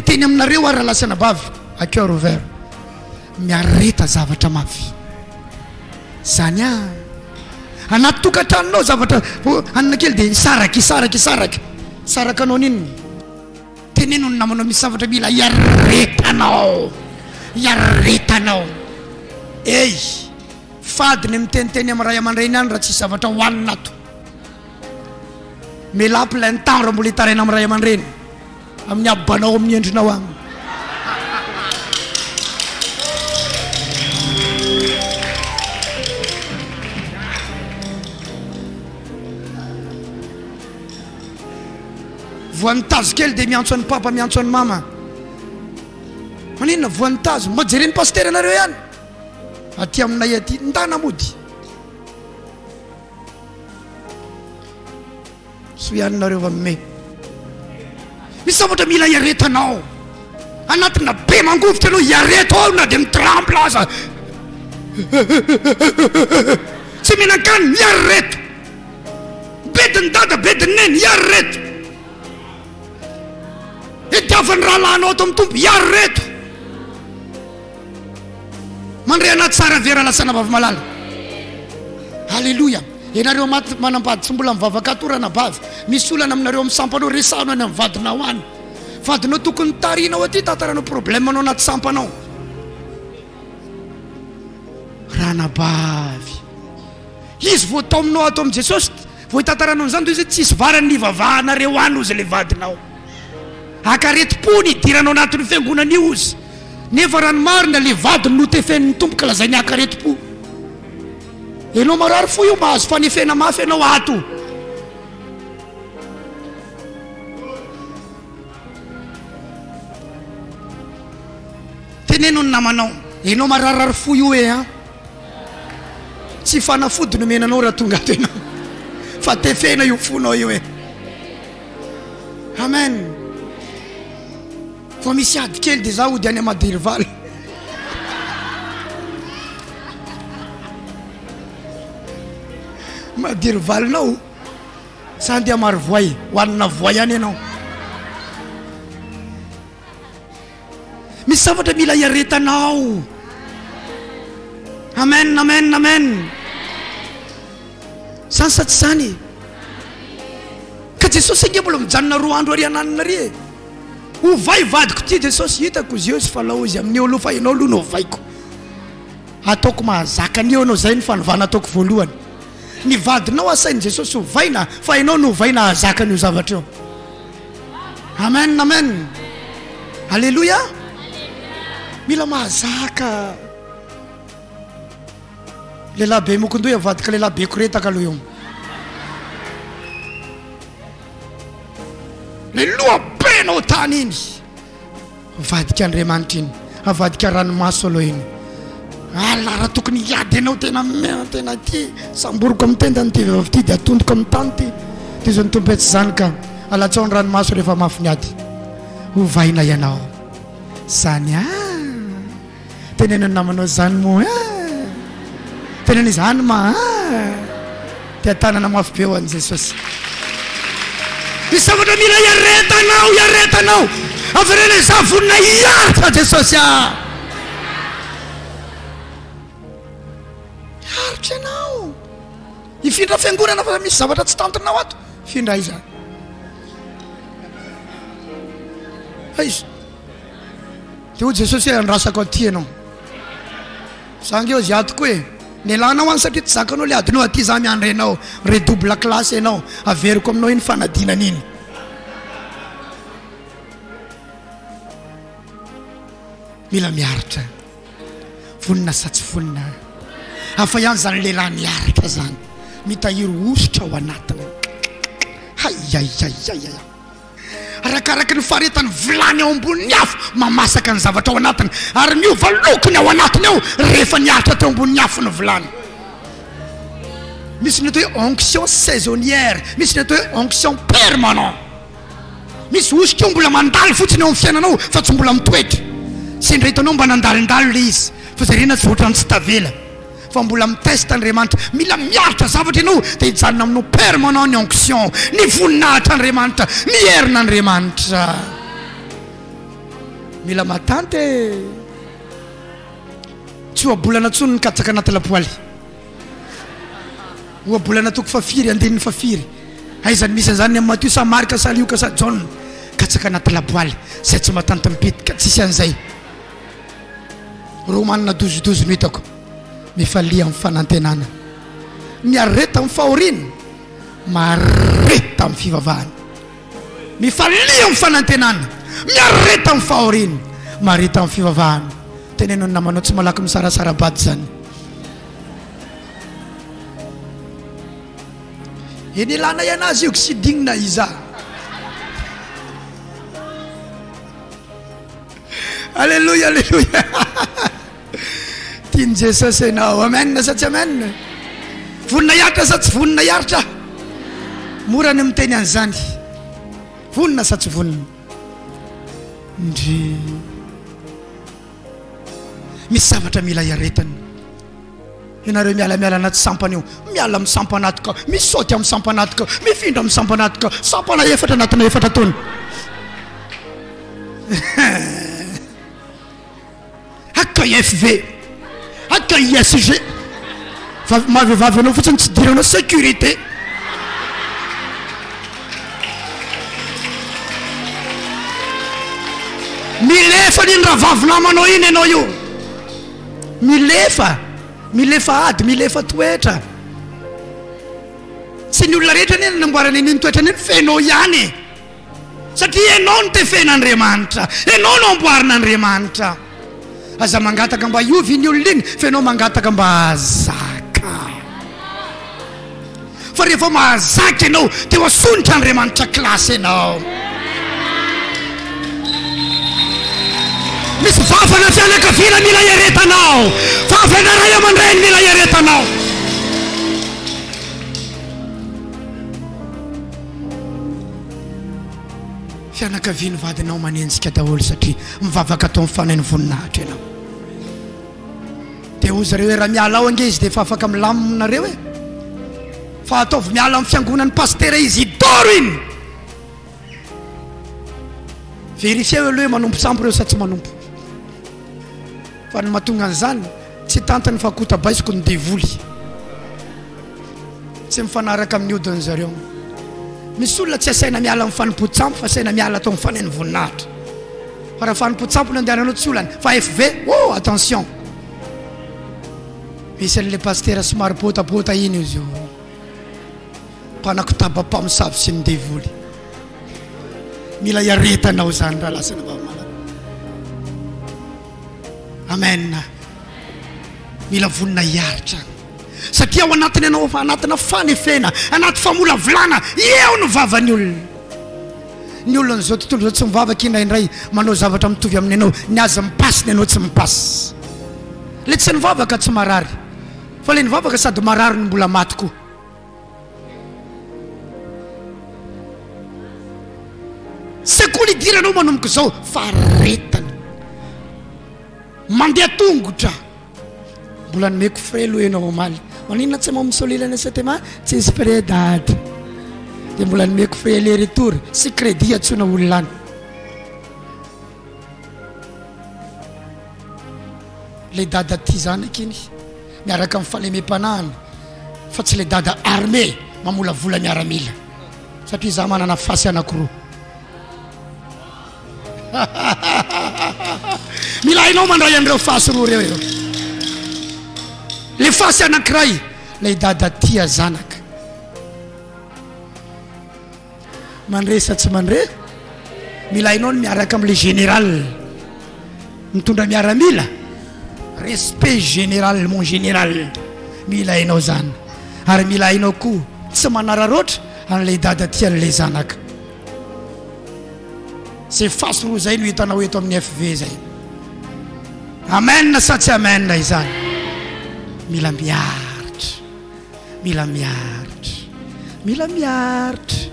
Hiteny aminareo aho rahalahy sy anabavy, à cœur ouvert, miareta zavatra mafy. Zany ah. Anaty tokantranonao zavatra hanina kely dia hisaraka, hisaraka, hisaraka. Hisaraka anao n'inona? Teneno ny namanao misy zavatra mila iaretanao. Iaretanao. Ey! Fady ny miteniteny amin'ny ray aman-dreny any raha tsisy zavatra hohanina ato. Mialà plein temps raha mbola hitaraina amin'ny ray aman-dreny. Amin'ny habanao amin'ny endrinao agny. Voan'ny tazo kely dia miantso an'i papa, miantso an'i mama. Maninona voan'ny tazo? Mba jeren'ny pasitera anareo ihany. Aty aminay aty, ndana mody. Soa ihany nareo fa me. Misy zavatra mila iaretanao. Anatina be mangovitra ianao, iareto ao na dia mitremble aza. Tsy mihinan-kanina, iareto. Bedin'i dada, bedin'i neny, iareto. Itiavan'ny rahalahinao ato amin'ny Tompo, iareto. Mandre anah tsara ve rahalahy sy anabavy malala? Aleloia! Ianareo maty manambady tsy mbola mivavaka ato ranabavy, misy olana aminareo amin'ny sampanao, resahano any amin'ny vadinao any. Vadinao tokony tarihinao aty tantaranao problème anao anaty sampanao. Ranabavy. Izy vao taominao ato amin'i Jesosy, vao hitantaranao an'izany dia izy hoe tsisy varany ny hivavahanareo any hozy ilay vadinao. Akaretim-po ny hidiranao anatin'io fiangonana io hozy. Nefa raha ny marina ilay vadiny no tefen'ny Tompo ka lazainy akaretim-po. Ianao marary fo io mahazo fanefena mafy ianao ato. Teneno ny namanao, ianao mararirary fo io e an. Tsy fanafody no omena anao raha tonga ato ianao fa tefena io fonao io e. Amen. Vao misy ady kely dia za hody any Madirivaly. Madirivalinao sa andeha Marovoay? Hohanina voay any ianao. Misy zavatra mila iaretanao. Amen, amen, amen. Zany sa tsy zany? Ka Jesosy ange mbola mijanona roa andro ary ananina ary e. Ovay vadiko ty Jesosy, hitako Zeosy fa lao izy amin'io aloha fa ianao aloha no ovaiko. Ataoko mahazaka an'io ianao, zay ny fanovana ataoko voalohany. Ny vadinao asain'i Jesosy ovaina fa ianao no ovaina hahazaka an'io zavatra io. Amen amen. Alléluia. Mila mahazaka. Lehilahy be mokondoha avadika lehilahy be koretaka aloha io. Le loha be nao tany iny. Avadika Andriamanitra iny. Avadika ranomaso aloha iny. Allah raha tokony hiady ianao tena mena tena ity samboriko amin'ny tendany ity vehivavy ity dia atondroko amin'ny tany ity. Dia izao ny Tompo hoe tsy izany ka. Alatsao ny ranomaso rehefa mafy ny ady. Hovaina ianao. Zany ah. Teneno ny namanao zany moa eh. Teneno izy any ma ah. Dia tanana mafy be ho an'i Jesosy. Misy zavatra mila iaretanao, iaretanao. Avereno izaho vonona hiaritra Jesosy ah. Hiaritra ianao. Hifindra fiangonana fa misy zavatra tsy tantinao ato. Findra aiza? Aiza? Dia hoy Jesosy hoe andrasako aty ianao. Za ange ozy ato koa e. Nelanao any satria tsy zakanao le adinao aty za miandry anao. Redouble classe ianao. Averiko aminao iny fanadinana iny. Mila miaritra. Vonona sa tsy vonona? Hafa ihany zany lehilahy miaritra zany. Mitahiry hosotra ao anatiny. Hay hay hay hay hay. Arakaraky ny faharetan'ny vilany ao ambonin'ny afo mamasaka ny zavatra ao anatiny ary miova loko ny ao anatiny ao rehefa niaritra teo ambonin'ny afo ny vilany. Misy ny atao hoe onction saisonnière, misy ny atao hoe onction permanent. Misy hosotra io mbola mandalo fotsiny eo amin'ny fiainanao fa tsy mbola mitoetra. Sendra hitanao mba nandalondalo ilay izy fa jerena tsy ohatran'ny tsy tavela. Fa mbola mi-test Andriamanitra. Mila miaritra zavatra ianao dia hijanona aminao permanent ny onction, ny voninahitr'Andriamanitra, ny herin'Andriamanitra. Mila matanty e! Tsy ohabolana intsony ny katsaka anaty lapoaly. Ohabolana toko fahafiry, andininy fahafiry? Aiza no misy an'izany ny amin'ny Matio sa Marka sa Lioka sa Jaona? Katsaka anaty lapoaly, izay tsy matanty mipitika, tsisy an'izay. Romanina dozidozy no hitako. Mifalia amin'ny fanantenana. Miareta amin'ny fahoriana. Mahareta amin'ny fivavahana. Mifalia amin'ny fanantenana. Miareta amin'ny fahoriana. Mahareta amin'ny fivavahana. Teneno ny namanao tsy malaky misarasara-bady izany. Eny ilanay anazy io tsy dignina iza. Alléluia, alléluia. Tian'i Jesosy ianao. Amen sa tsy amen? Vonona hiaritra sa tsy vonona hiaritra? Mora ny miteny an'izany. Vonona sa tsy vonona? Ndry. Misy zavatra mila iaretana. Ianareo miala-miala anaty sampana io, miala amin'ny sampana ato ka, misaoty amin'ny sampana ato ka, mifindra amin'ny sampana ato ka, sampana efatra anatina efatra taona. Haka IFV, haka ISG, fa maha vehivavy anao fotsiny tsy idiranao sécurité. Milefa an'iny rahavavy namanao iny ianao io. Milefa, milefa ady, milefa toetra. Tsy ny olona rehetra anie no namboarana an'iny toetrany iny fa ianao ihany e. Satria ianao no tefen'Andriamanitra, ianao no amboarin'Andriamanitra. Aza mangataka mba hiova iny olona iny fa ianao mangataka mba hahazaka. Fa rehefa mahazaka ianao dia ho asonitra Andriamanitra classe ianao. Misy vavana fianakaviana mila iaretanao, vavana ray aman-dreny mila iaretanao. Fianakavian'ny vadinao manenjika daholo satria mivavaka atao amin'ny fanahy ny voninahitra ianao. Dia hoy zareo hoe raha miala ao ange izy dia efa afaka milamina nareo e. Fa ataovy miala amin'ny fiangonan'ny pasitera Isidoro iny. Vérifier aloha hoe manompo sampy ireo sa tsy manompo. Fa ny mahatonga an'izany tsy tantiny fa kotabaisiko ny devoly. Tsy mifanaraka amin'ny odiny zareo. Misy olona tsy asaina miala amin'ny fanompoan-tsampy fa asaina miala atao amin'ny fanahin'ny voninahitra. Fa raha fanompoan-tsampy no andehananao tsy olana. Fa FV, oh attention. Misy an'ilay pasitera somary botabota iny izy io. Mpanakotaba mpamosavy sy ny devoly. Mila iaretanao izany rahalahy sy anabavy malala. Amen. Mila vonona hiaritra. Satria ao anatiny ianao efa anatina fanefena, anaty famolavolana, eo no vavan'ny olona. Ny olon'izao tontolo izao tsy mivavaka indraindray manao zavatra mitovy amin'ny anao, ny azy mipasy ny anao tsy mipasy. Ilay tsy nivavaka tsy marary, fa ilay nivavaka sady marary no mbola maty koa. Sekoly idiranao manomboka izao, faharetana. Mandeha tongotra. Mbola nomeko frais aloha ianao omaly. Maninona tsy mamosolila ny STMA? Tsisy frais dada. Dia mbola nomeko frais aller retour sy crédit antsoina olona any. Ilay dada tia zanaka iny miaraka amin'ny fahalemem-panahiny fa tsy ilay dada armé mamolavola miaramila satria za manana fasy anankiroa. Mila hainao mandray an'ireo fasy roa ireo ianao. Le fasy anankiray, ilay dada tia zanaka. Mandre sa tsy mandre? Mila hainao ny miaraka amin'ilay général mitondra miaramila. Respect général mon général. Mila hainao zany. Ary mila hainao koa tsy manararaotra an'ilay dada tia an'ilay zanaka. Zay face roa zay no hitanao eto amin'ny FV zay. Amen sa tsy amen izany? Mila miaritra. Mila miaritra. Mila miaritra.